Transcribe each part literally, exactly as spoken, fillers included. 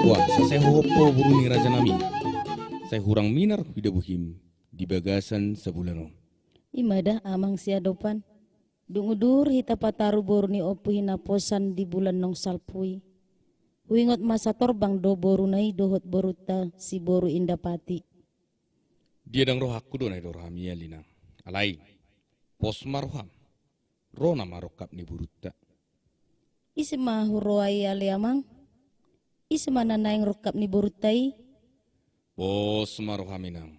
Wah, sai hohom ho boru ni raja nami. Sai hurang minar huida bohim di bagasan sabulan on. I ma da amang siadopan. Dung udur hita pataru boru ni ompu hinaposan di bulan naung salpu i. Huingot ma satorbang do boruna i dohot borunta si boru Indapati. Dia ndang rohangku do na nidok roham i ale inang. Alai pos ma roham. Ro nama rongkap ni borunta. Ise ma huroa i ale amang? Ise ma na naeng rongkap ni borunta i? Pos ma roham inang.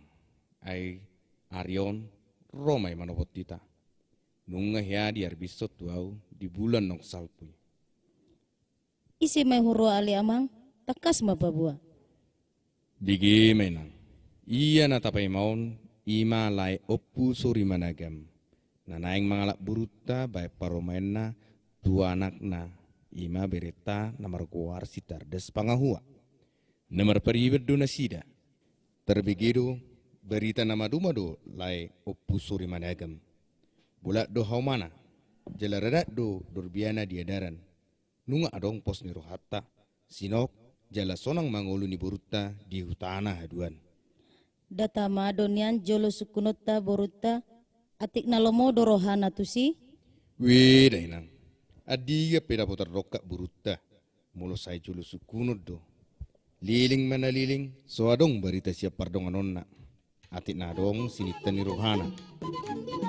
Ai ari on ro ma i manopot hita. Nunga hea diarbishon tu au di bulan naung salpu i. Ise ma i huroa ale amang? Tangkas ma paboa. Bege ma inang. Ia na tapaima on i ma lae Ompu Sori Managam na naeng mangalap borunta baen parumaenna tu anakna, i ma berenta na margoar si Tardas Pangahua. Na marpariban do nasida. Tarbege do barita na maduma do lae Ompu Sori Managam. Bolak do haumana jala radat do dorbiana di adaran. Nunga adong pos ni rohanta sinok jala sonang ma ngolu ni borunta di hutana haduan. Nda tama do nian jolo sungkunonta borunta, atik na lomo do rohana tusi? Wida inang. Andigan pe dapot tardongkak borunta molo sai jolo sungkunon do. Liling ma na liling so adong barita sian pardonganonna. Atik na adong sininta ni rohana.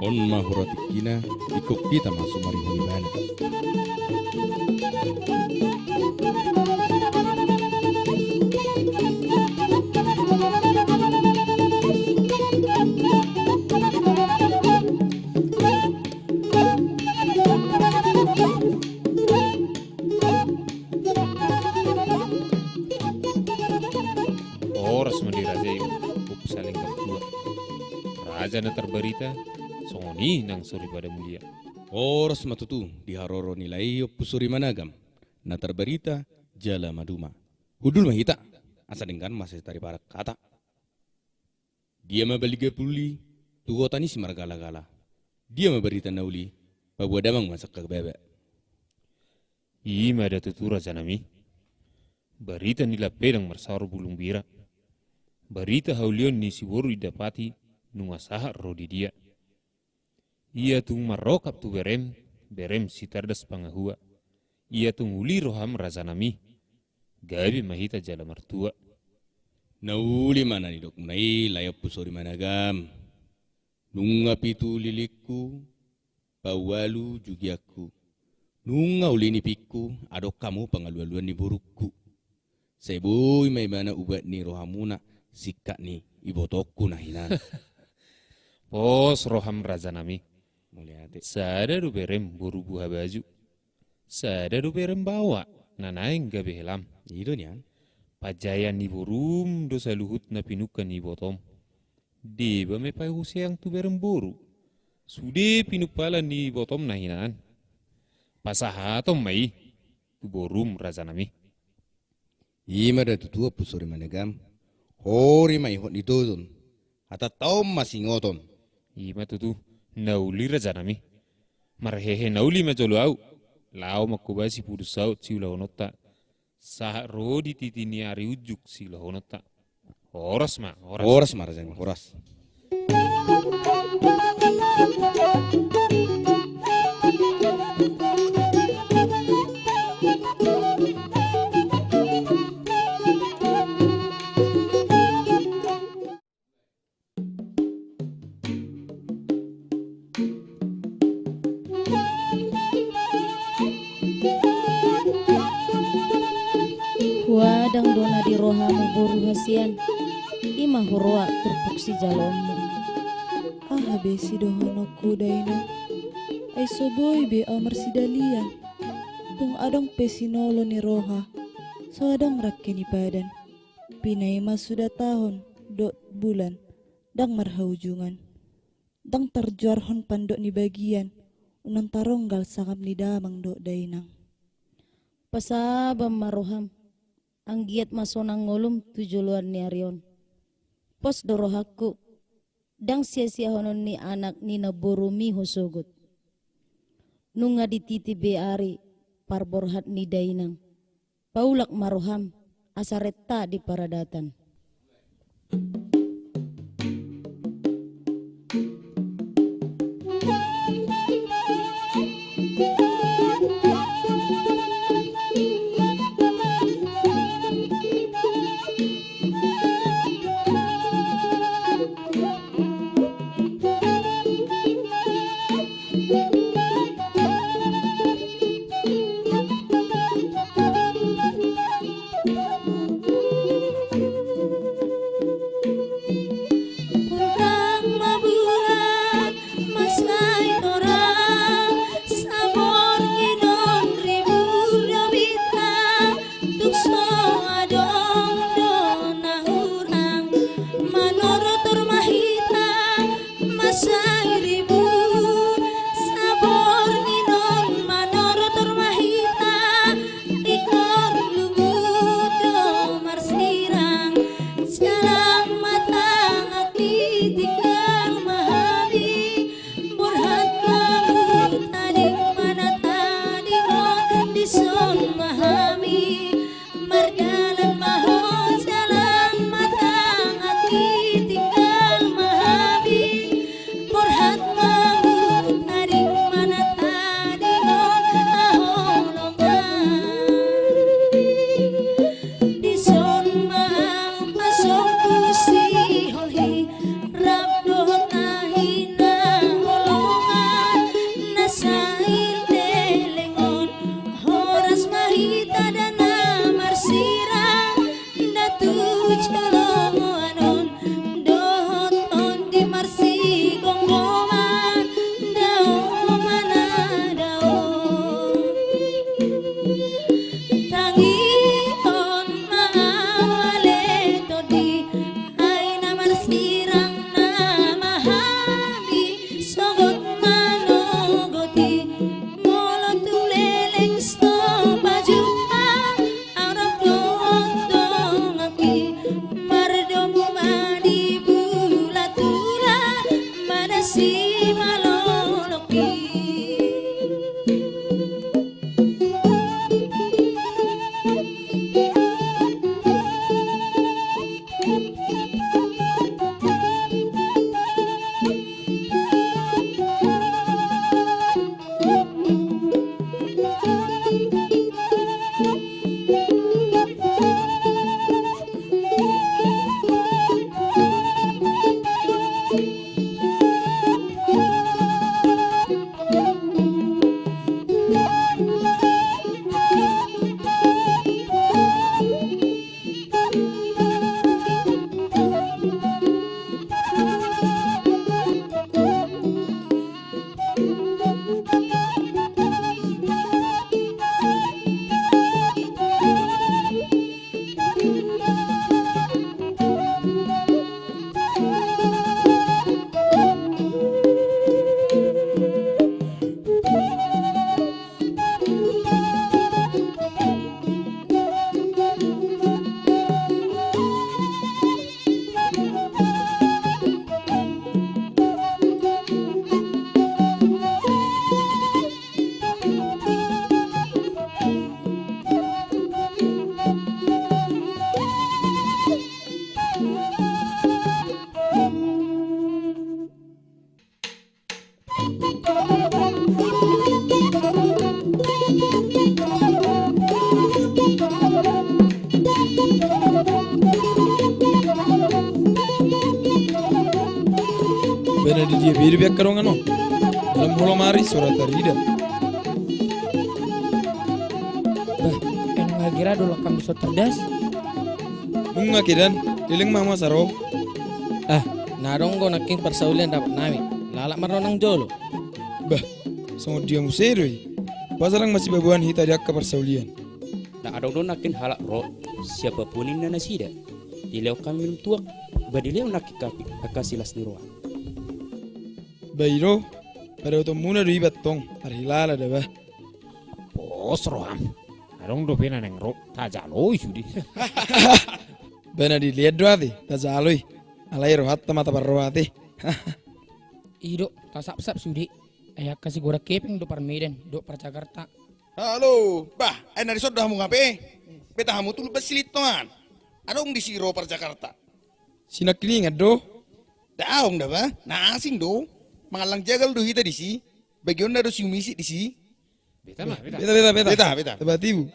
On ma hura tingkina. Ingkon hita ma sumarihon ibana. Horas ma di raja i, Ompu Salenggam Tua. Raja na tarbarita songon i nang soripada mulia. Horas ma tutu di haroro ni lae i Ompu Sori Managam na tarbarita jala maduma. Hundul ma hita asa denggan ma sai taripadan hata. Dia ma baliga puli tu hota ni simargalagala? Dia ma barita na uli? Paboa damang ma sangkababa. I ma da tutu rajanami. Barita ni lampedang marsaor bulung bira. Barita haulion ni si boru Indapati nunga sahat ro di dia. Ia tung marrongkap tu berem, berem si Tardas Pangahua. Ia tung uli roham rajanami. Gabe ma hita jala martua. Na uli ma na nidokmuna i lae Ompu Sori Managam. Nunga pitu lilingku, paualu jugianku. Nunga uli nipingku adong hamu pangalualuan ni borungku. Sai boi ma ibana ubat ni rohamuna singkat ni ibotongku na hinan. Pos roham rajanami. Mauliate. Sada do berem boru buha baju. Sada do berem baoa na naeng gabe helam. I do nian. Panjaean ni borum do saluhutna pinungka ni ibotom. Deba ma i pahuseang tu berem boru. Sude pinumpalan ni ibotom na hinan. Pasahaton ma i tu borum rajanami. I ma da tutu Ompu Sori Managam. Hori ma ihot ni tojon. Hatanta on ma singoton. I ma tutu. Na uli rajanami. Marhehe na uli ma jolo au. Laho mangkobasi pudun saut siulahononta. Sahat ro di titi ni ari unjuk siulahononta. Horas ma, horas. Horas ma rajanami, horas. Huadang do na di rohamu boru hasian, i ma huroa turpuk sijaloonmu. Aha be sidohononku dainang, ai so boi be au marsidalian. Tung adong pe sinolo ni roha, so adong rangke ni padan. Pinaima suda taon dohot bulan, ndang marhaujungan. Ndang tarjuarhon pandok ni bagian, unang taronggal sangap ni damang dohot dainang. Pasaba ma roham, anggiat ma sonang ngolum tu joloan ni ari on. Pos do rohangku, ndang siasiahonon ni anak ni namborumi ho sogot. Nunga dititi be ari parborhat ni dainang. Paulak ma roham, asa renta di paradatan. Puntang ma bulan, mansai torang, saborngin on ribur do bintang, tung so adong do na hurang, manortor ma hita, mansai ribur, saborngin on manortor ma hita, ingkon luhut do marsirang, jalang ma tangan, tinggal ma hami, borhat ma hamu, tading ma na tadingon, dison ma hami. Mardalan ma ho, jalang ma tangan, tinggal ma hami, borhat ma hamu, tading ma na tadingon, haholongan. Dison ma ahu pasombu siholhi, rap dohot na hinaholongan, na sair leleng on, horas ma hita da na marsirang, da tu joloan on, dohot on di marsigomgoman, dao ma na dao. Tangihon ma ahu ale tondi, ai na marsirang nama hami, sogot manogoti, molo tu leleng so pajumpa, arap dohot donganki, mardomu ma di bulan tulan, manasi maloloki. Bana di dia biri biak kadongan on. Dalam holo mari surat tarida. Bah, en nga gira do lakam di sotar das. Nunga kedan, leleng ma masa ro. Ah, na dong do nangkin parsaulian dapat nami. Lalap marnonang jolo. Bah, songon dia muse do i. Boasa ndang masibaboan hita di angka parsaulian? Na adong do nangkin halak ro sian Papua ninna nasida. Dilehon hami minum tuak, ba dilehon nangkin hami angka silas ni roha. Ba i do, padaotonmuna do iba antong, parhilala da ba. Pos roham. Adong dope na naeng ro, tajaloi sude. Ba na dilean do ate, tajaloi. Alai rohanta ma taparro ate. I do, tasapsap sude. Ai angka sigodang hepeng do par Medan, do par Jakarta. Halo, bah, ai na dison do hamu hape? Beta hamu tu Lumban Silintongan. Adong disi ro par Jakarta. Si nangkiningan do? Daong da ba, na asing do. Mangallang jagal do hita disi. Bagionna do siumisik disi. Beta ma, beta. Beta, beta, beta. Beta, beta. Taba tibu.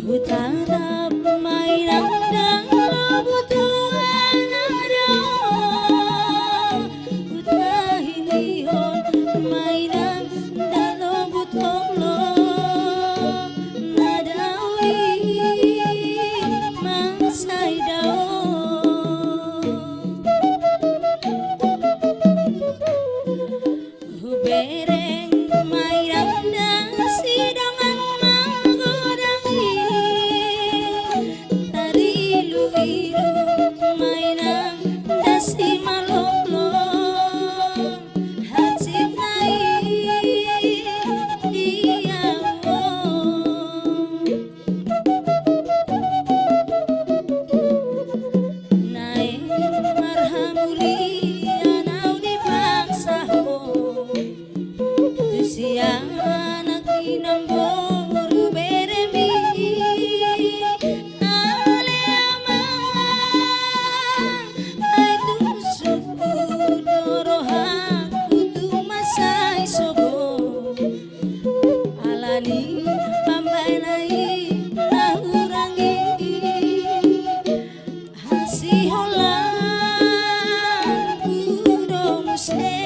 Hutatap ma inang dang lobut hu anang dao. Hutahinihon ma inang dang lobut holong na dao i mansai dao. Hubereng ma inang dang sidongan magodang i, tariluilu ma inang dang simalolong, hansit na i di ahu on. Naeng marhamulian ahu dipasahat tu si anak ni namboru beremi. Ale amang, ai tung suhut do rohangku tu mansai sogot. Alani pambahenan i na hurang i, hasiholanku do muse.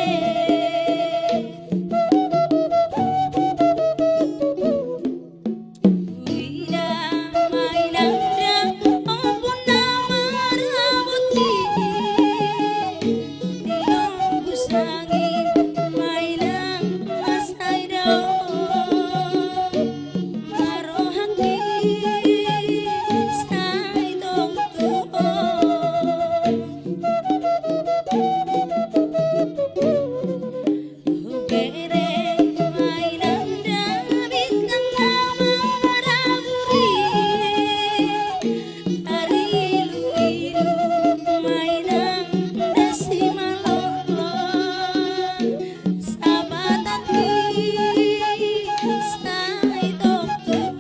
Huida ma inang dang ombun na marhabot i, diombus angin ma inang mansai dao. Marohak i sai tongtong. Hubereng ma inang dang bintang na maraburi, tariluilu ma inang dang simalolong, sabatang i sai tongtong.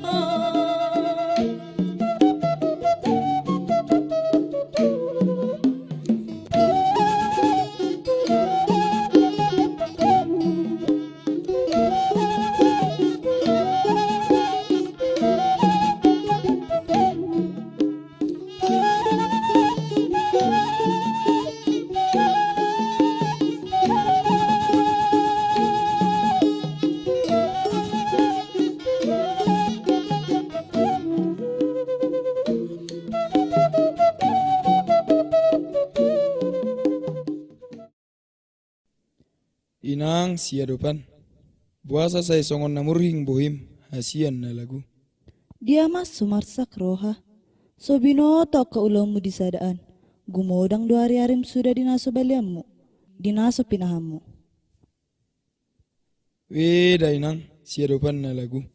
Inang siadopan, boasa sai songon na murhing bohim hasian na lagu? Dia ma so marsak roha, so binoto angka ulaonmu di sada an, gumodang do ariarim suda di na so balianmu, di na so pinahanmu. Weda inang siadopan na lagu.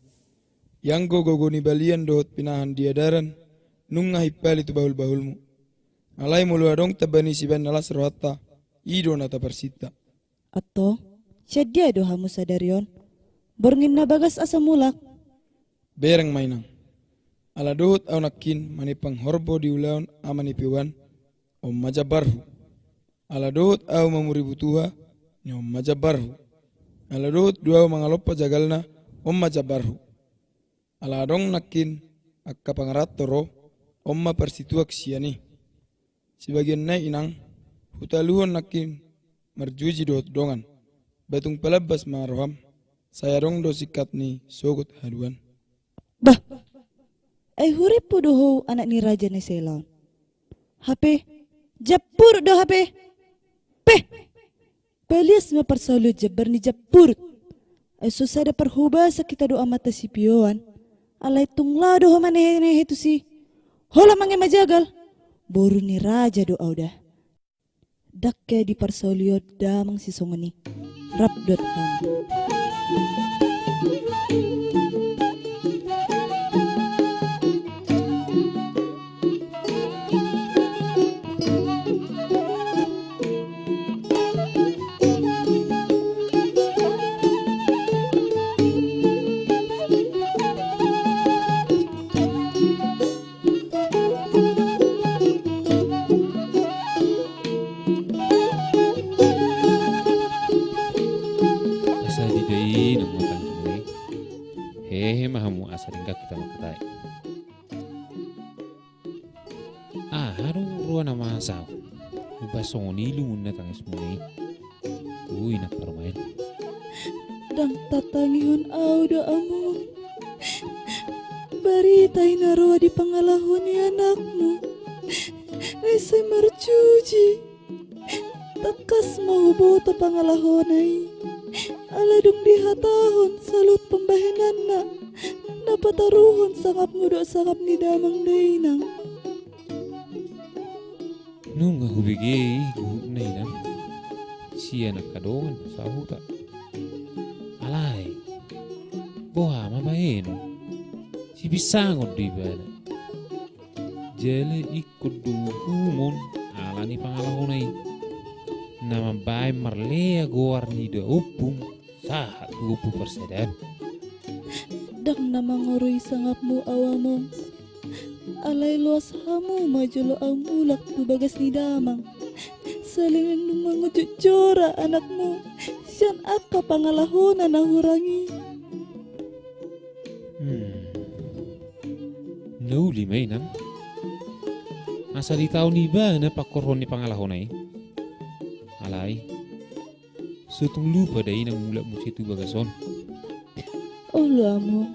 Ianggo gogo ni balian dohot pinahan di adaran, nunga himpali tu bahulbahulmu. Alai molo adong tamba ni sibaen na las rohanta, i do na taparsinta. Antong, sian dia do hamu sadari on? Borngin na bagas asa mulak. Bereng ma inang. Ala dohot ahu nangkin manimpang horbo di ulaon ama ni Pioban, on ma jambarhu. Ala dohot ahu mamuri butuha, ni on ma jambarhu. Ala dohot do ahu mangalompa jagalna, on ma jambarhu. Ala adong nangkin angka pangaranto ro, on ma parsituak sian i. Sibagian nai inang, hutaluhon nangkin marjuji dohot dongan. Ba tung palambas ma roham, sai adong do singkat ni sogot haduan. Bah, ai hurimpu do ho anak ni raja na sela on? Hape, jamburut do hape. Peh! Palias ma parsaulion jambar ni jamburut. Ai so sada parhobasan hita dohot amanta si Pioban. Alai tung laho do ho manehe-nehe tusi. Holan mangema jagal. Boru ni raja do ahu da. Ndang ke diparsaulion damang sisongon i. Rap dohot hami. Asa didai nang matang i. Hehe ma hamu asa denggan hita mangkatai. Aha do roha na masa? Uba songon i lungun na tangismuna i. Ui, na parumaen. Ndang tatangihon ahu da among. Barita i na roa di pangalaho ni anakmu. Ai sai marjuji. Tangkas ma huboto pangalahona i. Ala dung dihatahon saluhut pambahenanna. Na pataruhon sangapmu dohot sangap ni damang da inang. Nunga hubege i guhutna inang. Sian angka dongan sahuta. Alai. Boha ma bahenon. Sipinsangon do ibana. Jala ingkon do umon ala ni pangalahona i. Na mambahen marlea goar ni da ompung. Sahat tu ompu parsadaan. Ndang na mangorui sangapmu ahu among. Alai loas hamu ma jolo ahu mulak tu bagas ni damang. Saleleng dung mangunjut jora anakmu. Sian angka pangalahona na hurang i. Hmm. Na uli ma inang. Asa ditaon ibana pangkorhon ni pangalahona i. Alai. So tung lupa da inang mulak muse tu bagas on. Olo among,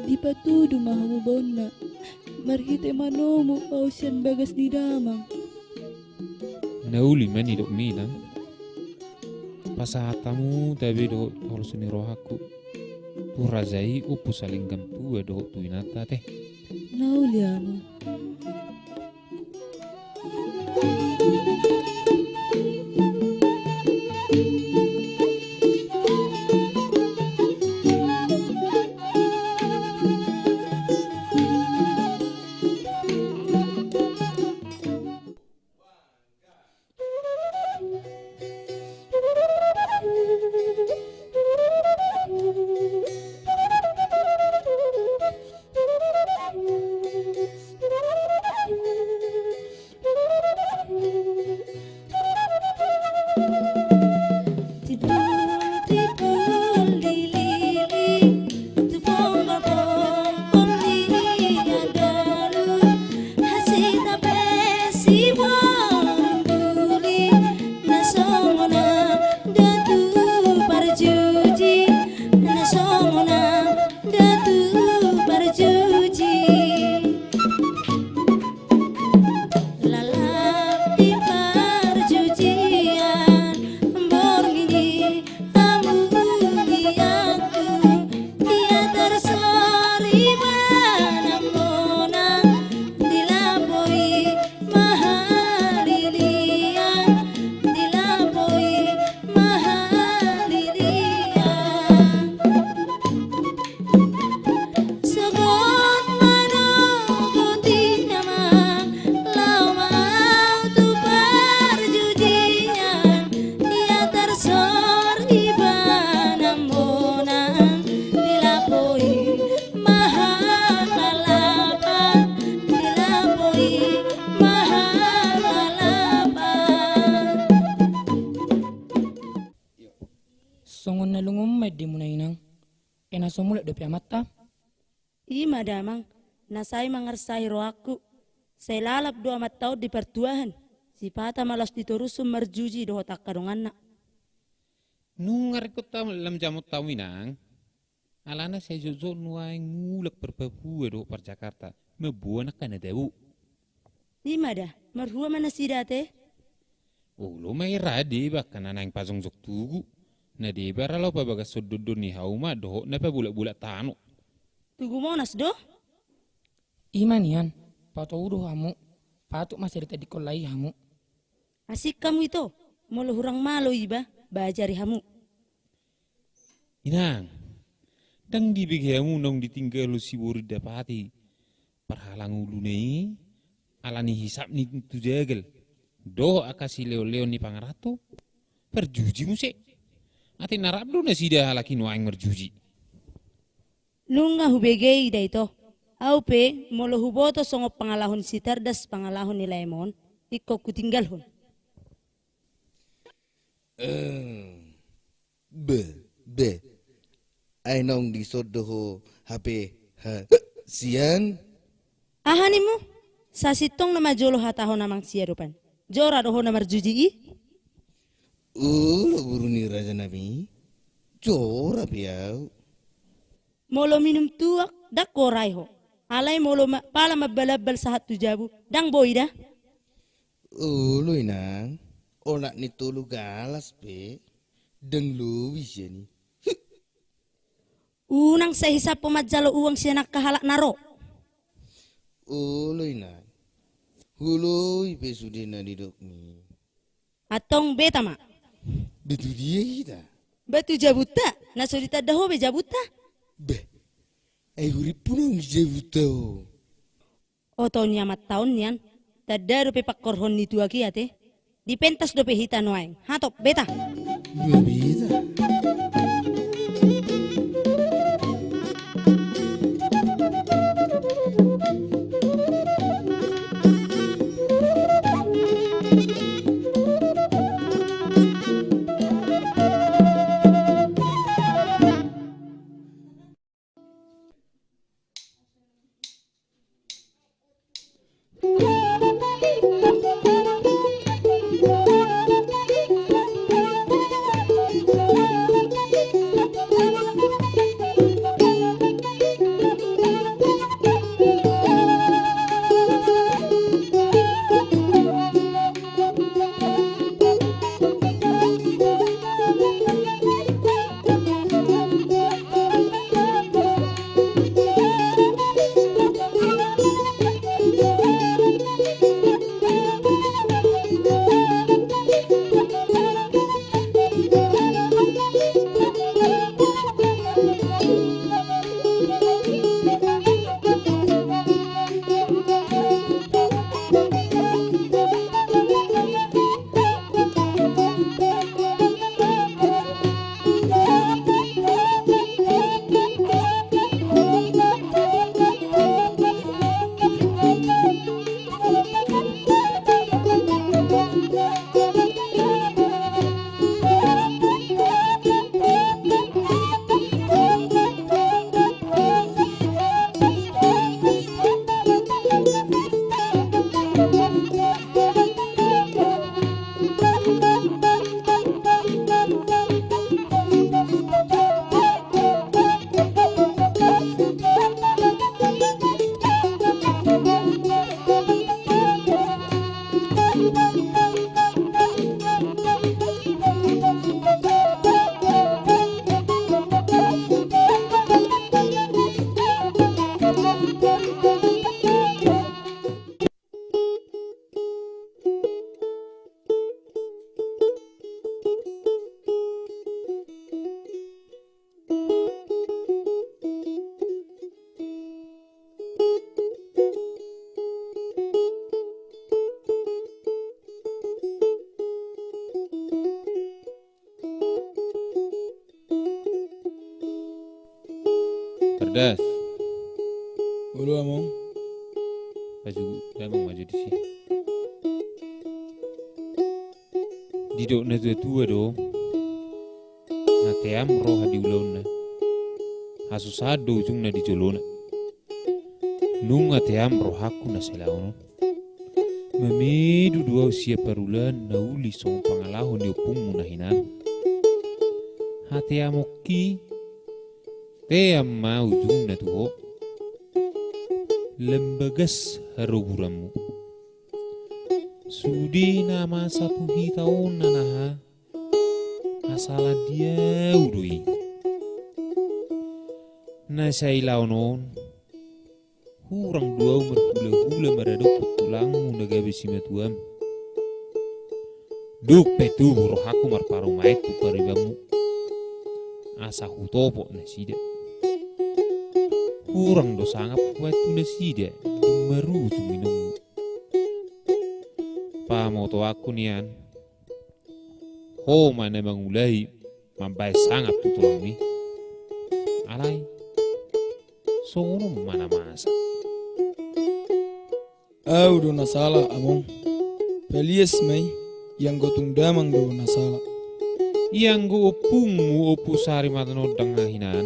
dipatudu ma hamu baonna, marhite manomu ahu sian bagas ni damang. Na uli ma nidokmi inang. Pasahat hamu tabe dohot holso ni rohangku. Tu raja i ompu salinggan tua dohot tu inanta te. Na uli among. Na lungun ma endemuna, Inang. Ai na so mulak dope amanta? I ma da, Amang, na sai mangarsahi rohangku. Sai lalap do amanta on di partuahan. Sipata ma laos ditorushon marjuji dohot angka donganna. Nunga ringkot lam jamonta on, Inang. Alana sai jotjot nuaeng mulak parpapua dohot parjakarta mamboan angka na dabo. I ma da, marhua ma nasida ate? Olo ma i ra, deba angka na naeng pajongjong tugu. Na deba ra laho pabagashon dondon ni hauma dohot na pabolakbolak tano. Tugu Monas do? I ma nian, patou do hamu. Patut ma sai ditadingkon lai hamu. Asing hamu ito, molo hurang malo iba, baajari hamu. Inang, ndang dibege hamu naung ditinggalhon siboru dapati parhalang uluna i, ala ni hisap ni tu jagal dohot angka sileonleon ni pangaranto? Parjuji muse. Ate na rap do nasida halak i nuaeng marjuji. Nunga hubege i da ito. Au pe, molo huboto songon pangalaho ni si Tardas pangalaho ni Laemon, ingkon hutinggalhon. Eh, be, be. Ai naung dison do ho hape, ha, sian? Aha ninmu? Sasintongna ma jolo hatahon amang siadopan. Jora do ho na marjuji i? Olo, boru ni raja nami. Jora pe au. Molo minum tuak, ndang huorai ho. Alai molo ma-, pala mambalambal sahat tu jabu, ndang boi da. Olo, Inang, olat ni tolu galas pe ndang lobi sian i. Unang sai hisap ho manjalo uang sian angka halak na ro. Olo, Inang, huoloi pe sude na nidokmi. Antong beta ma. Ba tu dia hita? Ba tu jabunta, na so ditanda ho be jabunta. Bah, ai hurippu naung di jabunta ho. Oto ni amanta on nian, tanda dope pangkorhon ni tuak i ate. Dipentas dope hita nuaeng. Hatop, beta. Ba beta. Tardas. Olo, among. Pajugu damang maju disi. Didok na tua-tua do. Na team roha di ulaonna, hasusahan do ujungna di jolona. Nunga team rohangku na sai laon on. Mamedo do au sian parulaon na uli songon pangalaho ni ompungmu na hinan. Hateamon i team ma ujungna tu ho. Lam bagas haroburanmu. Sude na masa tu hita on na naha, hasala di au do i. Na sai laon on, hurang do au marhulahula maradophon tulangmu na gabe simatuam. Dung pe tubu rohangku marparumaen tu paribanmu, asa hutopot nasida. Hurang do sangap hubaen tu nasida dung marujung inongmu. Pamotoanku nian, ho ma na mangulahi mambaen sangap tu tulangmi. Alai songon on ma na masa. Au do na sala, among. Palias ma i, ianggo tung damang do na sala. Ianggo ompungmu, Ompu Sari Matanondang na hinan,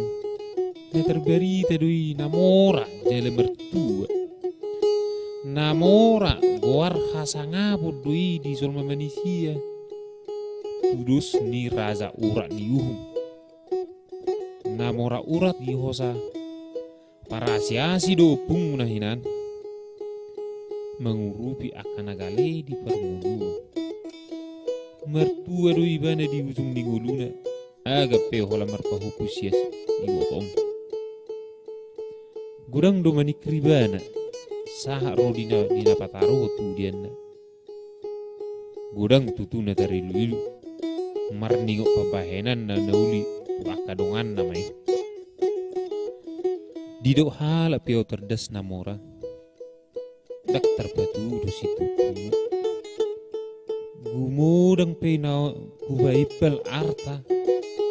na tarbarita do i na mora jala martua. Na mora goar hasangapon do i di jolma manisia, tu dos ni raja urat ni uhum. Na mora urat ni hosa, parasiasi do ompungmu na hinan mangurupi angka na gale di parngoluon. Martua do ibana di ujung ni ngoluna, agap pe holan marpahompu sias ibotong. Godang do maningkir ibana, sahat ro di na, di na pataruhon tu udianna. Godang tutu na tariluilu marningot pambahenanna na uli tu angka donganna ma i. Didok halak pe au tardas na mora, ndang tarpatudu situtu. Gumodang pe na hubaimbal arta,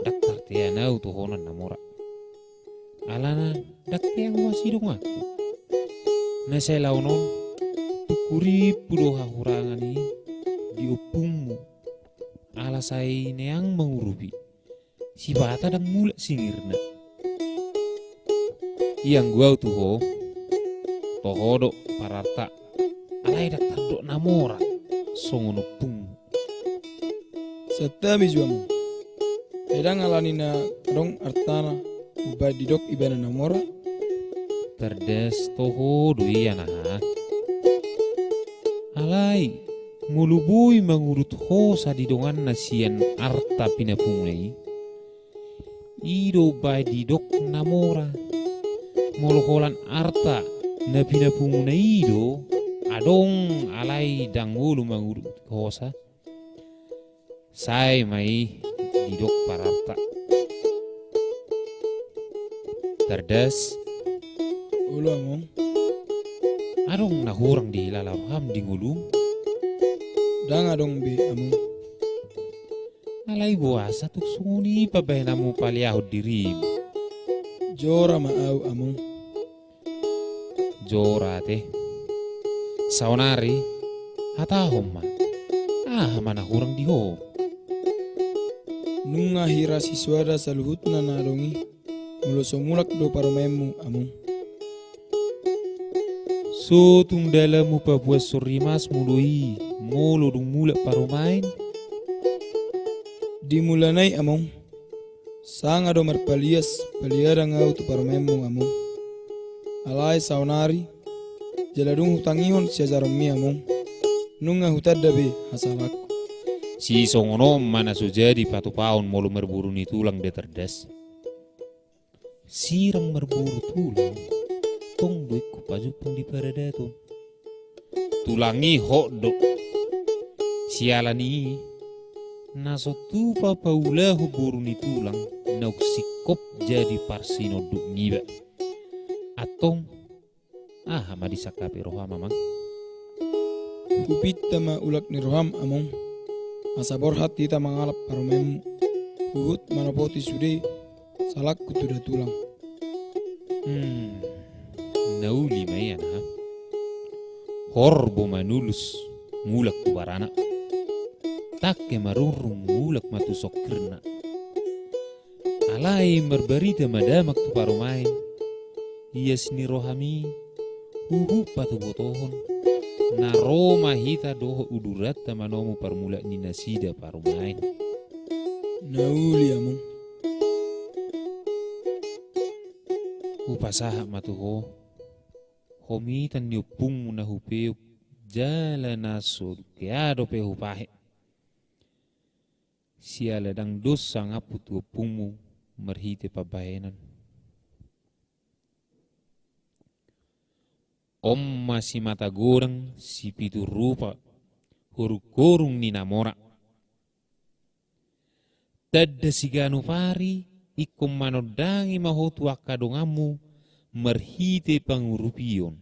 ndang tartean au tohonan na mora. Alana ndang teang huasidongku. Na sai laon on, tungkurimpu do hahurangan i di ompungmu. Ala sai neang mangurupi, sipata ndang mulak singirna. Ianggo au tu ho, toho do pararta, alai ndang tardok na mora songon ompungmu. Santabi jo, among. Ai ndang alani na adong artana umbaen didok ibana na mora? Tardas toho do i, anaha. Alai molo boi mangudut hosa di donganna sian arta pinapunguna i, i do umbaen didok na mora. Molo holan arta na pinapunguna i do adong, alai ndang olo mangudut hosa, sae ma i didok pararta. Tardas. Olo, among. Adong na hurang dihilala roham di ngolum? Ndang adong be, among. Alai boasa tung songon i pambahenanmu paliahon dirim? Jora ma au, among. Jora ate. Saonari, hatahon ma, aha ma na hurang di ho? Nunga hira sisoada saluhutna na adong i, molo so mulak do parumaenmu, among. So tung dalanmu pabuashon rimasmu do i molo dung mulak parumaen? Di mulana i, among. Sanga do marpalias paliadang au tu parumaenmu, among. Alai saonari, jala dung hutangihon siajaronmi, among, nunga hutanda be hasalangku. Sisongon on ma na so jadi patupaon molo marboru ni tulang da, Tardas. Sirang marboru tulang, tong do ingkon pajumpang di paradaton. Tulang i hot do. Siala ni i, na so tupa paulahon boru ni tulang naung singkop jadi parsinonduk niba. Antong, aha ma disangkapi roham, amang? Hupinta ma ulak ni roham, among, asa borhat hita mangalap parumaenmu, huhut manopoti sude salangku tu da tulang. Hmm, na uli ma i, anaha. Horbo manulus mulak tu barana. Tangke marungrung mulak ma tu songkirna. Alai marbarita ma damang tu parumaen, ias ni rohami huhut patubotohon, na ro ma hita dohot uduranta manomu parmulaan ni nasida parumaen. Na uli among. Hupasahat ma tu ho, ho mitan ni ompungmu na hupeop jala na so keado pe hupahe. Siala ndang dos sangaphu tu ompungmu marhite pambahenan. On ma simata godang sipitu rupa, horunghorung ni na mora. Tanda siganup ari ingkon manondangi ma ho tu angka donganmu marhite pangurupion,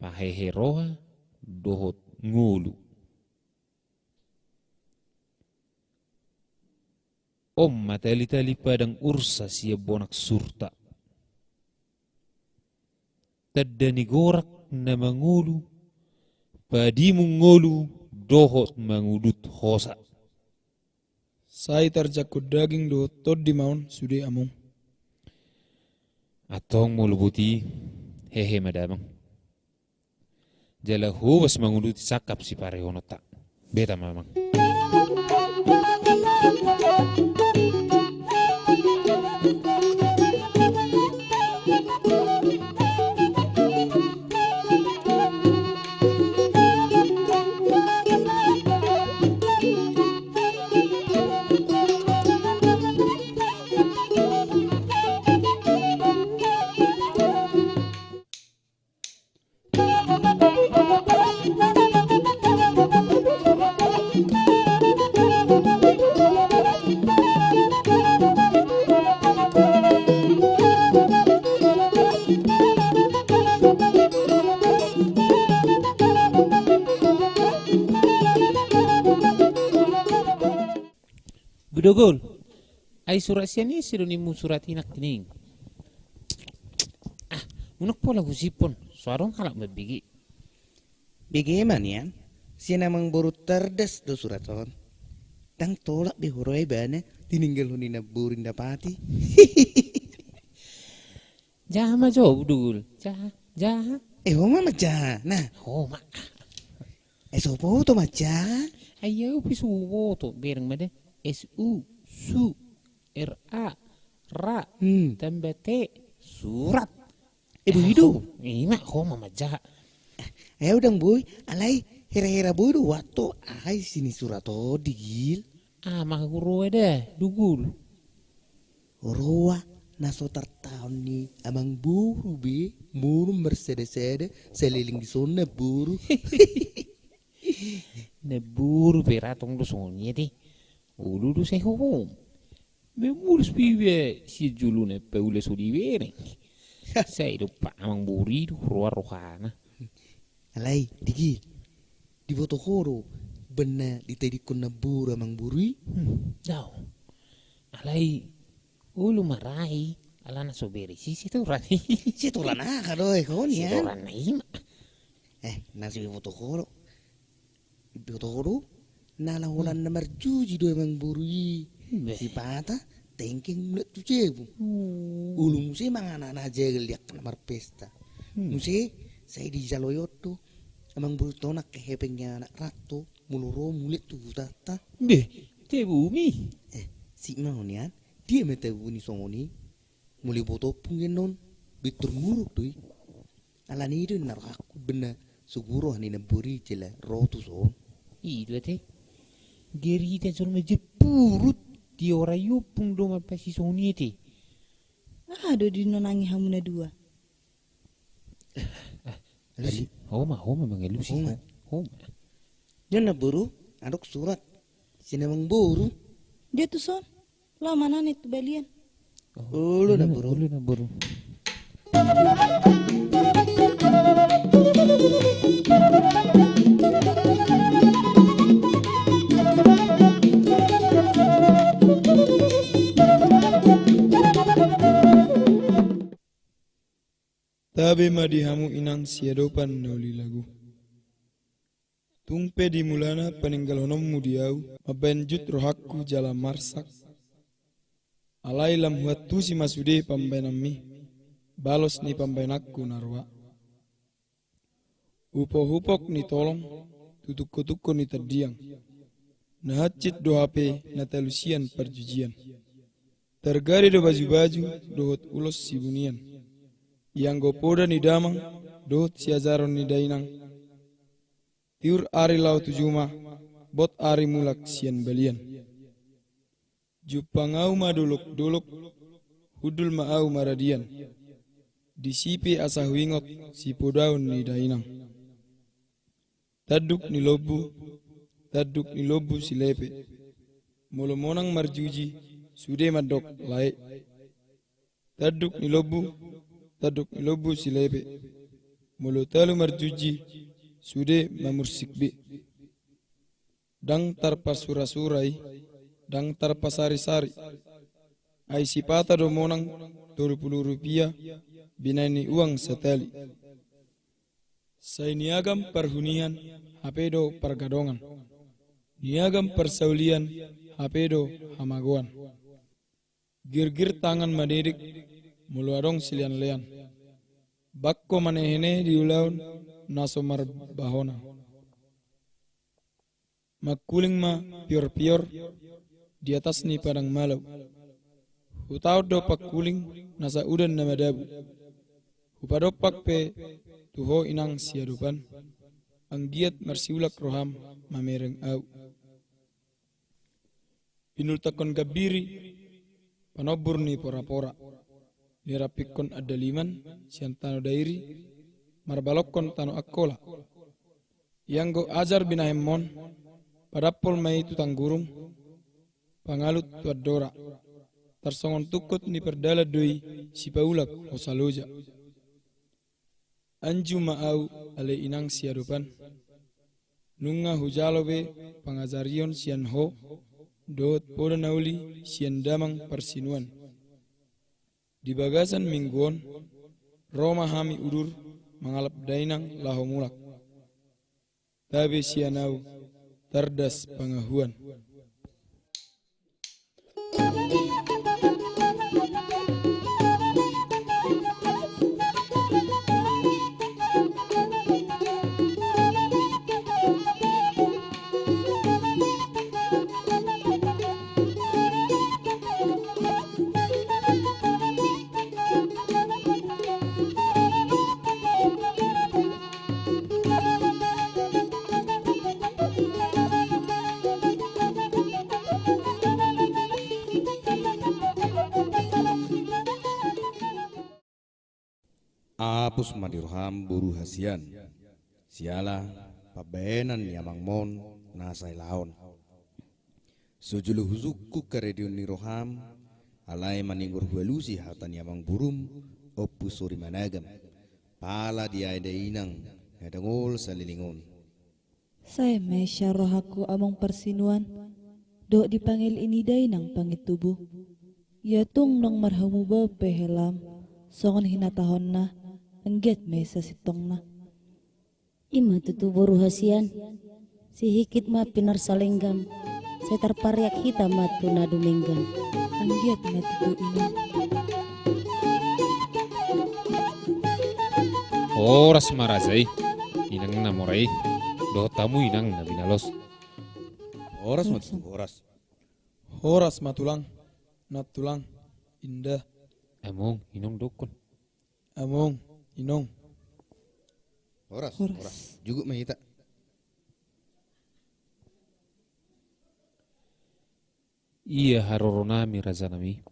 pahehe roha dohot ngolu. On ma talitali padang ursa sian bonak surta. Tanda ni gorak na mangolu, padimu ngolu dohot mangudut hosa. Sai tarjangkon daging dohot tondi ma on sude among. Antong molo boti, hehe ma damang. Jala hobas manguduti sangkap siparehononta. Beta ma amang. Budogol. Ai surat sian ise do nimmu surat i nangkining? Ah, unang pola husimpan, so adong halak mambege. Bege ma nian, sian amangboru Tardas do surat on. Ndang tolap be huroha ibana, tininggalhon ni namboru i na pati. Jaha ma jo, Budogol. Jaha, jaha. Eh, ho ma manjaha. Nah. Ho ma. Eh, so huboto manjaha. Ai au pe so huboto, bereng ma da. S U, su, R A, ra, hmm, tamba T, surat. Eh, boi do. Ima, ho ma manjaha. Eh, au ndang boi, alai hera-hera boi do, wato, aha isi ni surat on, Digil. Ah, ma huroha da, Dugul. Roha na so tartaon ni amangboru be, molo marsada-sada saleleng dison namboru. Namboru pe ra tong do songon i ate. Olo do sai ho. Memulus pe iba sian jolona paula so dibereng. Sai dompak amangboru i do roa rohana. Alai, Digil, diboto ho do umbahen na ditadingkon namboru amangboru i? Hmm, daong. Alai, olo ma ra i, alana so bere si setoran. Setoran aha do, eh, ho nian? Setoran na ima. Eh, na so diboto ho do. Diboto ho do, na ala holan na marjuji do amangboru i. Beh. Sipata, tengkeng mulak tu jabu. Hmm. Olo muse mangan anak jagal di angka na marpesta. Hmm. Muse, sai dijalo i on do. Amangboru tona kehepeng ni anak rato, molo ro mulak tu hutanta. Beh, te bumi. Eh, sik ma ho nian, dia ma tabuni songon i. Molo diboto ompung annon, bintor muruk do i. Alani i do na rohangku umbahen na so huroha ni namboru i jala ro tuson. I do ate. Gerita jolma jempurut, diorai ompung do mampasi songon i ate. Aha do dinonangi hamu na dua? Alusi. Ho ma, ho ma mangalusi. Ho ma. Ho ma. Dia namboru, adong surat sian amangboru. Dia tuson. Laho ma nane tu balian. Olo namboru. Olo namboru. Tabe ma di hamu inang siadopan na uli lagu. Tung pe di mulana paninggalhononmu di au, mambahen jut rohangku jala marsak. Alai lam huantusi ma sude pambahenanmi, balos ni pambahenanku na roa. Upok-upok ni tolong, tutungko-tungko ni tandiang. Na hansit do hape na talusian parjujian. Targade do baju-baju dohot ulos sibunian. Ianggo poda ni damang dohot siajaron ni dainang. Tiur ari laho tu juma, bot ari mulak sian balian. Jumpang ahu ma dolok-dolok, hundul ma ahu maradian. Disi pe asa huingot sipodaon ni dainang. Tanduk ni lombu, tanduk ni lombu silepe. Molo monang marjuji, sude mandok lae. Tanduk ni lombu, tanduk ni lombu silepe. Molo talu marjuji, sude mamursik be. Ndang tarpasura-sura i, ndang tarpasari-sari. Ai sipata do monang tolu pulu rupia, binahen ni uang satali. Sai niagam parhunian, hape do pargadongan. Niagam parsaulian, hape do hamagoan. Girgir tangan madedek, molo adong silean-lean. Bangko manehe-nehe di ulaon, na so marbahonan. Mangkuling ma pior-pior di atas ni padang malau. Hutaon do pangkuling nasa udan na madabu. Hupadompak pe tu ho inang siadopan. Anggiat marsiulak roham mamereng ahu. Pinultakkon gambiri panombur ni pora-pora. Nirampingkon andaliman sian tano dairi, marbalokkon tano Angkola. Ianggo ajar binahenmon, padampol ma i tu tanggurung, pangalut tu andora. Tarsongon tungkot ni pardalan do i sipaulak hosa loja. Anju ma ahu ale inang siadopan. Nunga hujalo be pangajarion sian ho, dohot poda na uli sian damang parsinuan. Di bagasan minggu on, ro ma hami udur mangalap dainang laho mulak. Tabe sian ahu, Tardas Pangahuan. Apus ma di roham boru hasian, siala pambahenan ni amangmon na sahelaon. So jolo husungkun karedeon ni roham, alai manigor hualusi hata ni amangborum, Ompu Sori Managam, pala diae dainang na dengol saleleng on. Sai ma i sian rohangku among parsinuan, dohot di pangelek ni dainang pangintubu. Ia tung naung marhamubaon pe helam, songon hinatahonna, anggiat ma i sasintongna. I ma tutu boru hasian, sihikit ma pinarsalenggam, sai tarpariak hita ma tu na dumenggan. Anggiat ma tutu inang. Horas ma raja i, inang na mora i, dohot hamu inang na binalos. Horas ma tutu, horas. Horas ma tulang, nantulang, inda. Among, inong dokkon. Among, inong. Horas, horas. Horas. Juguk ma hita. Ia haroronami rajanami.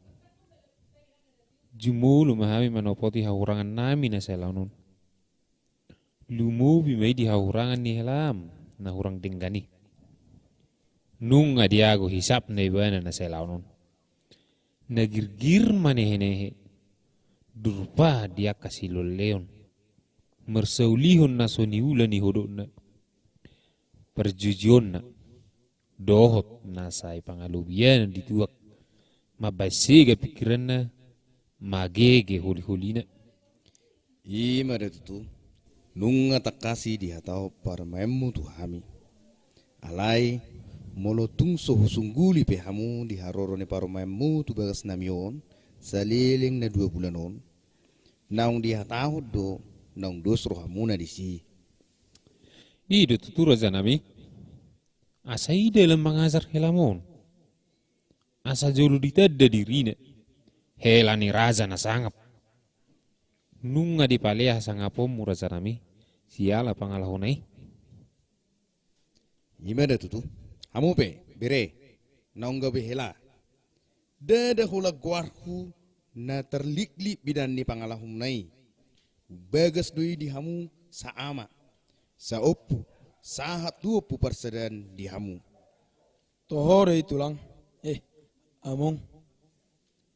Jumolo ma hami manopoti hahurangannami na sahelaon on. Lumobi ma i di hahurangan ni helam na hurang denggan i. Nunga diago hisapna ibana na sahelaon on. Na girgir manehenehe, durpa di angka silolleon, marsaulihon na so niula ni hodokna, parjujionna, dohot na sai pangalobian dituak, mambaen sega pingkiranna, magege holiholina. I ma da tutu, nunga tangkas i dihatahon parumaenmu tu hami. Alai, Molo tung so husungguli pe hamu di haroro ni parumaenmu tu bagasnami on, saleleng na dua bulan on, naung dihatahon do, naung dos rohamuna disi. I do tutu rajanami. Asa ida lam mangajar helam on. Asa jolo ditanda dirina. Hela ni raja na sangap. Nunga dipalea hasangaponmu rajanami. Siala pangalahona i. I ma da tutu. Hamu pe, bere, naung gabe hela. Ndada holan goarhu na tarliklik bidan ni pangalahomuna i. Umbagas do i di hamu saama, saompu, sahat tu ompu parsadaan di hamu. Toho do i tulang, eh, among.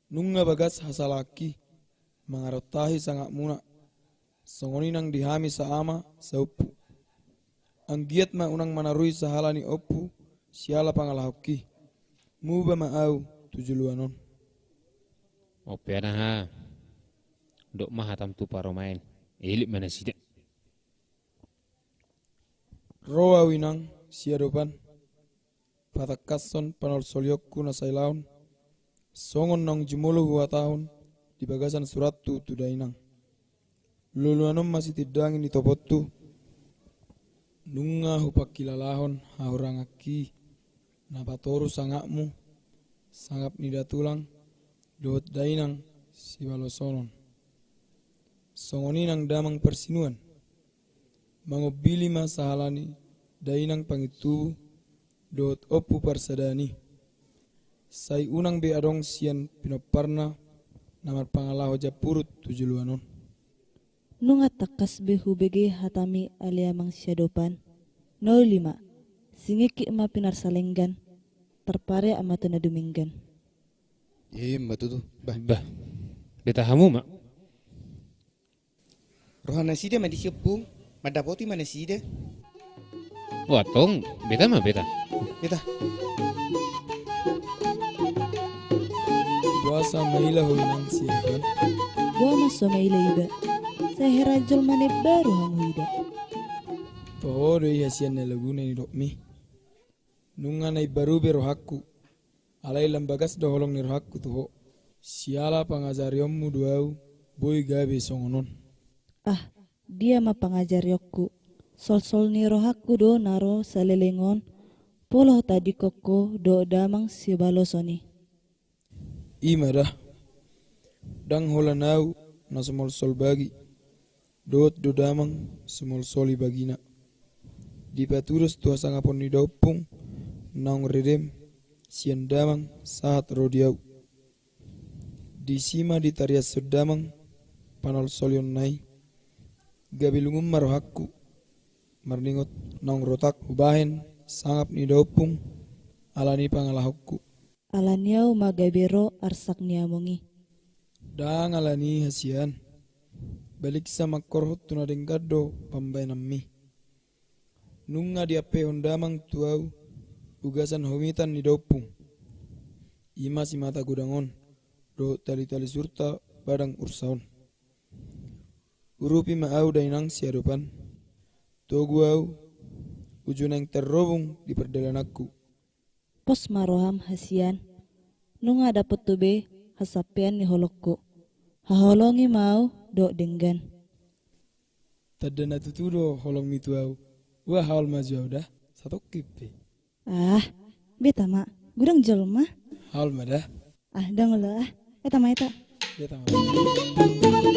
Nunga bagas hasalaanki mangarontahi sangapmuna. Songon i nang di hami saama saompu. Anggiat ma unang manarui sahala ni ompu siala pangalahonki. Muba ma au tu joloan on. Ope anaha. Dok ma hatam tu parumaen. Elit ma nasida. Ro au inang siadopan. Patangkashon panolsolionku na sailaon, songon naung jumolo huhatahon di bagasan surathu tu dainang. Loloan on ma sitindangi ni toponhu. Nunga hupangkilalahon hahuranganki na patoru sangapmu, sangap ni datulang dohot dainang sibaloson on. Songon i nang damang parsinuan. Mangombili ma sahala ni dainang pangintubu dohot ompu parsadaan i. Sai unang be adong sian pinomparna na marpangalaho jampurut tu joloan on. Nunga tangkas be hubege hatami ale amang siadopan. Na uli ma, singikik ma pinarsalenggan, tarpareak ma tu na dumenggan. I ma tutu. Bah. Bah. Beta hamu ma. Roha nasida ma disi ompung, mandapoti ma nasida. Wah, tong, beta ma, beta. Beta. Boasa maila ho inang siadopan? Boa ma so maila iba. Sai hera jolma na imbaru hamu huida. Toho do i hasian na laguna nidokmi. Nunga na imbaru be rohangku. Alai lam bagas do holong ni rohangku tu ho. Siala pangajarionmu do au boi gabe songon on. Ah, dia ma pangajarionku. Solsol ni rohangku do na ro saleleng on. Pola hutandingkon ho dohot damang sibaloson i. I ma da. Ndang holan au na sumolsol bagi. Dohot do damang sumolsoli bagina. Dipatudos tu hasangapon ni daompung naung redem sian damang sahat ro di au. Disi ma ditariashon damang panolsolionna i. Gabe lungun ma rohangku marningot naung rotangku hubahen sangap ni daompung ala ni pangalahonku. Ala ni au ma gabe ro arsak ni among i. Ndang ala ni i hasian. Baliksa mangkorhon tu na denggan do pambahenanmi. Nunga diampehon damang tu au ugasan homitan ni daompung. I ma simata godang on dohot talitali surta badang ursa on. Urupi ma au dainang siadopan. Togu au uju naeng tarrobung di pardalananku. Pos ma roham hasian. Nunga dapot ho be hasampean ni holongku. Haholongi ma au dohot denggan. Tanda na tutu do holongmi tu au. Ua haol maju au da. Satongkin pe. Ah, beta ma. Godang jolma. Haol ma da. Ah, ndang olo ah. Eta ma eta. Eta ma.